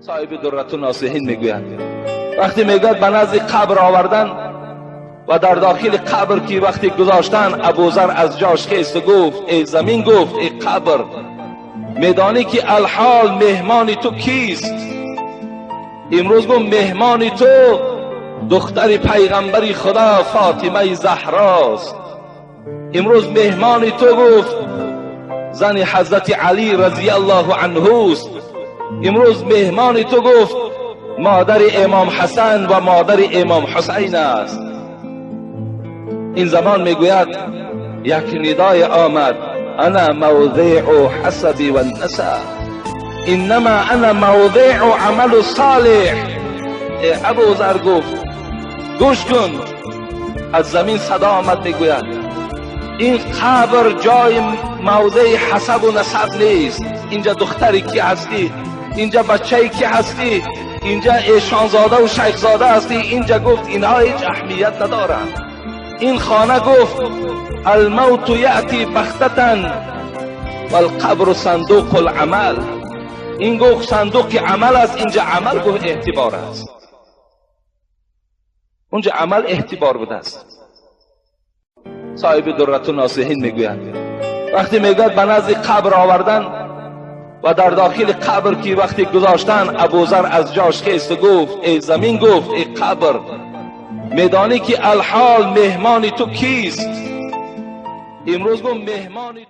Соҳиби Дуррату Носиҳин мегӯяд, вақте мегӯяд ба назди қабр овардан ва дар дохили қабр ки вақте гузоштан, Абузар аз ҷош хест ва гуфт: эй замин, гуфт, эй қабр, медонӣ ки алҳол меҳмони ту кист? Имрӯз гуфт меҳмони ту духтари пайғамбари Худо Фотимаи Заҳрост. Имрӯз меҳмони ту, гуфт, зани ҳазрати Алӣ разияллоҳу анҳуст. Имрӯз меҳмони ту, гуфт, модари имом Ҳасан ва модари имом Ҳусайн аст. Ин замон мегӯяд як нидое омад: ана мавзеъу ҳасаби ва насаб, иннама ана мавзеъу амалу солеҳ. Абузар гуфт: гӯш кун. Аз замин садо омад, мегӯяд: ин қабр ҷои мавзеи ҳасабу насаб нест. Инҷа духтари ки ҳастӣ, инҷа бачаи ки ҳастӣ, инҷа эшонзода ва шайхзода ҳастӣ. Инҷа, гуфт, инҳо ҳеҷ аҳамият надоранд. Ин хона, гуфт, алмавту яъти бахтатан валқабру сандуқу ламал. Ин, гуфт, сандуқи амал аст. Инҷа амал, гуфт, эътибор аст, унҷа амал эътибор будааст. Соҳиби Дуррату Носиҳин мегӯяд, вақте мегӯяд ба назди қабр овардан ва дар дохили қабр ки вақте гузоштан, Абузар аз ҷош хест ва гуфт: эй замин, гуфт, эй қабр, медонӣ ки алҳол меҳмони ту кист? Имрӯз, гуфт, меҳмони